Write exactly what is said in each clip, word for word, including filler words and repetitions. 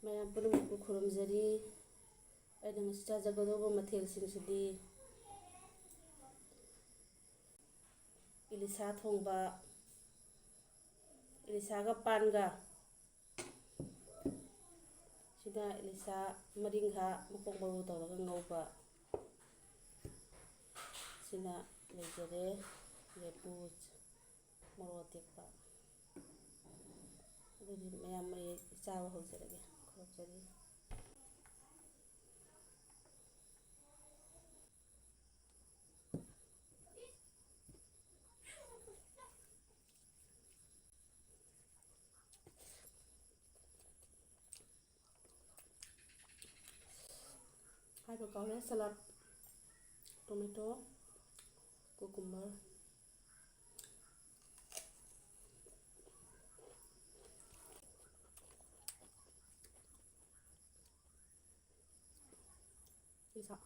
ꯃꯌꯥꯝ ꯄꯨꯝꯅꯃꯛꯄꯨ ꯈꯨꯔꯨꯝꯖꯔꯤ꯫ ꯑꯩꯅ ꯉꯁꯤ ꯆꯥꯖꯒꯗꯧꯕ ꯃꯊꯦꯜꯁꯤꯡꯁꯤꯗꯤ ꯏꯂꯤꯁꯥ ꯊꯣꯡꯕ, ꯏꯂꯤꯁꯥꯒ ꯄꯥꯟꯒ, ꯁꯤꯅ ꯏꯂꯤꯁꯥ ꯃꯔꯤꯡꯈꯥ ꯃꯈꯣꯡ ꯃꯔꯨ ꯇꯧꯔꯒ ꯉꯧꯕ, ꯁꯤꯅ ꯂꯩꯖꯔꯦ꯫ ꯂꯦꯕꯨ, ꯃꯣꯔꯣꯛ ꯑꯇꯦꯛꯄ꯫ ꯑꯗꯨꯗꯤ ꯃꯌꯥꯝ ꯑꯩ ꯆꯥꯕ ꯍꯧꯖꯔꯒꯦ꯫ ꯈꯨꯔꯨꯝꯖꯔꯤ꯫ ꯍꯥꯏꯕ ꯀꯥꯎꯔꯦ, ꯁꯂꯥꯗ, ꯇꯣꯃꯦꯇꯣ, ꯀꯨꯀꯨꯝꯕꯔ꯫ ꯄꯤꯖꯥ꯫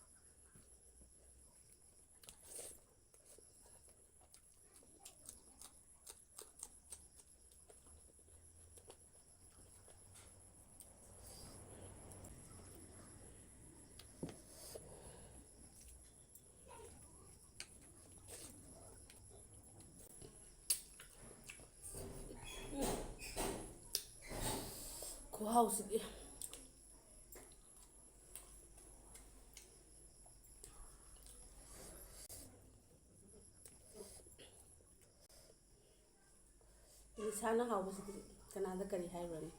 ꯈꯨꯍꯥꯎꯁꯤꯗꯤ꯫ ꯏꯁꯥꯅ ꯍꯥꯎꯕꯁꯤꯗꯤ ꯀꯅꯥꯗ ꯀꯔꯤ ꯍꯥꯏꯔꯨꯔꯅꯤ?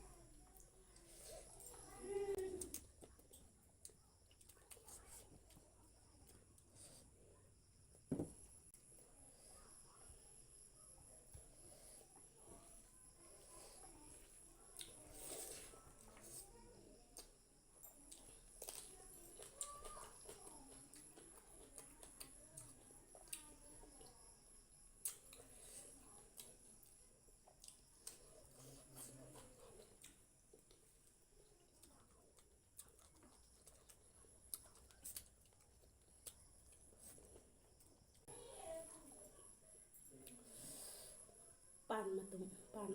ꯃꯇꯨꯝ ꯄꯥꯟ꯫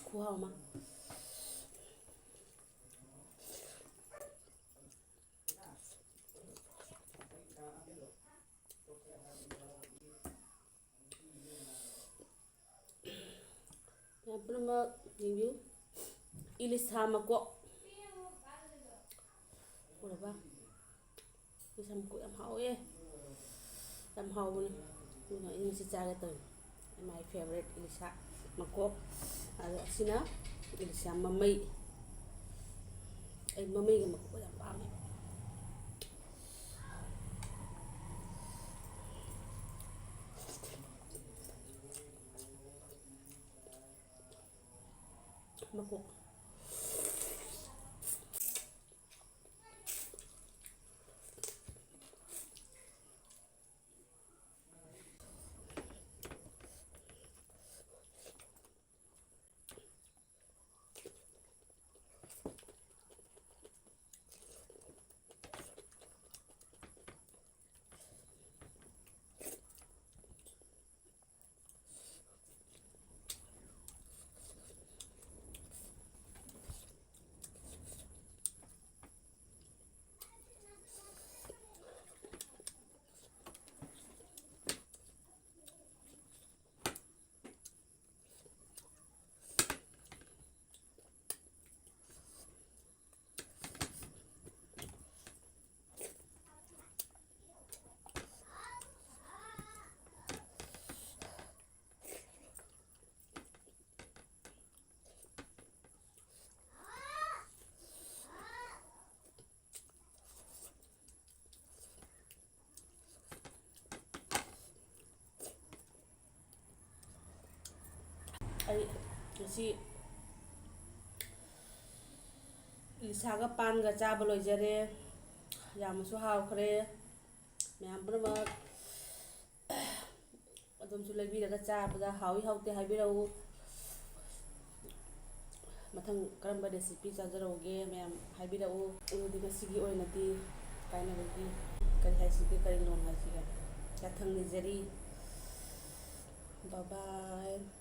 ꯈꯨꯍꯥꯎ ꯑꯃ꯫ ꯃꯌꯥꯝ ꯄꯨꯝꯅꯃꯛ ꯌꯦꯡꯕꯤꯌꯨ꯫ ꯏꯂꯤꯁꯥ ꯃꯀꯣꯛ꯫ ꯎꯔꯕ? ꯏꯂꯤꯁꯥ ꯃꯀꯣꯛ ꯌꯥꯝ ꯍꯥꯎꯋꯦ꯫ ꯌꯥꯝ ꯍꯥꯎꯕꯅꯦ꯫ ꯑꯗꯨꯅ ꯑꯩ ꯉꯁꯤ ꯆꯥꯒꯦ ꯇꯧꯔꯤꯅꯦ꯫ My favorite ꯏꯂꯤꯁꯥ ꯃꯀꯣꯛ꯫ ꯑꯗꯣ ꯑꯁꯤꯅ ꯏꯂꯤꯁꯥ ꯃꯃꯩ꯫ ꯑꯩ ꯃꯃꯩꯒ ꯃꯀꯣꯛꯀ ꯌꯥꯝ ꯄꯥꯝꯃꯦ꯫ ꯃꯀꯣꯛ꯫ ꯑꯩ ꯉꯁꯤ ꯂꯤꯁꯥꯒ ꯄꯥꯟꯒ ꯆꯥꯕ ꯂꯣꯏꯖꯔꯦ꯫ ꯌꯥꯝꯅꯁꯨ ꯍꯥꯎꯈ꯭ꯔꯦ꯫ ꯃꯌꯥꯝ ꯄꯨꯝꯅꯃꯛ ꯑꯗꯣꯝꯁꯨ ꯂꯩꯕꯤꯔꯒ ꯆꯥꯕꯗ ꯍꯥꯎꯏ ꯍꯥꯎꯇꯦ ꯍꯥꯏꯕꯤꯔꯛꯎ꯫ ꯃꯊꯪ ꯀꯔꯝꯕ recipe ꯆꯥꯖꯔꯛꯎꯒꯦ ꯃꯌꯥꯝ ꯍꯥꯏꯕꯤꯔꯛꯎ꯫ ꯑꯗꯨꯗꯤ ꯉꯁꯤꯒꯤ ꯑꯣꯏꯅꯗꯤ ꯀꯥꯏꯅꯕꯒꯤ ꯀꯔꯤ ꯍꯥꯏꯁꯤꯒꯦ, ꯀꯔꯤ ꯂꯣꯟ ꯍꯥꯏꯁꯤꯒꯦ, ꯌꯥꯊꯪ ꯅꯤꯖꯔꯤ꯫ Bye bye꯫